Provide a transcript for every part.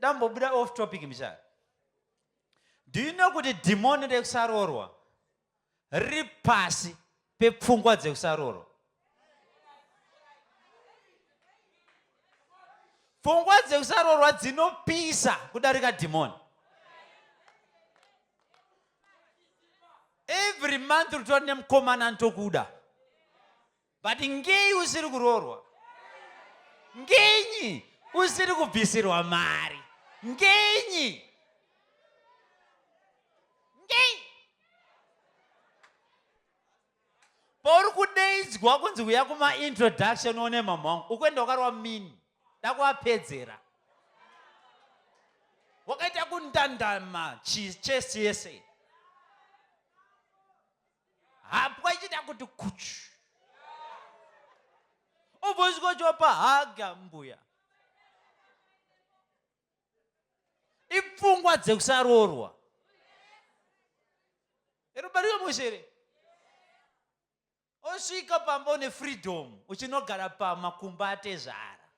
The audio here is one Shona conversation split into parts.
Dambobuda off topic mishana. Do you know kuti dhimoni rekusaroorwa riri pasi pepfungwa dzekusaroorwa? Pfungwa dzekusaroorwa dzinopisa kudarika dhimoni. Every month utori nemukomana anotokuda. But ngei usiri kuroorwa? Ngenyi usiri kubvisirwa mari? Ngenyi? Ngei? Pauri kudeidzwa kunzi uya kuma introduction one mama wangu, ukuenda wakarwa mini, dakuvapedzera. Wakaita kundandama chest yese. Hapwa ichida kuti kuchu. Ubva usvika uchiwapa haga mbuya. Ipfungwa dzekusaroorwa. Erubariwe mushere. Osvika pamba une freedom uchinogara pamakumba atezvara.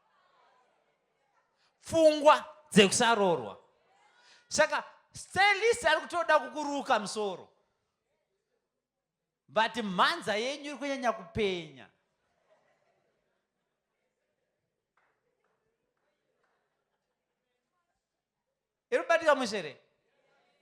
Pfungwa dzekusaroorwa. Saka stylist ari kutoda kukuruka musoro. But mhanza yenyu iri kunyanya kupenya. Iri kubatika mushere.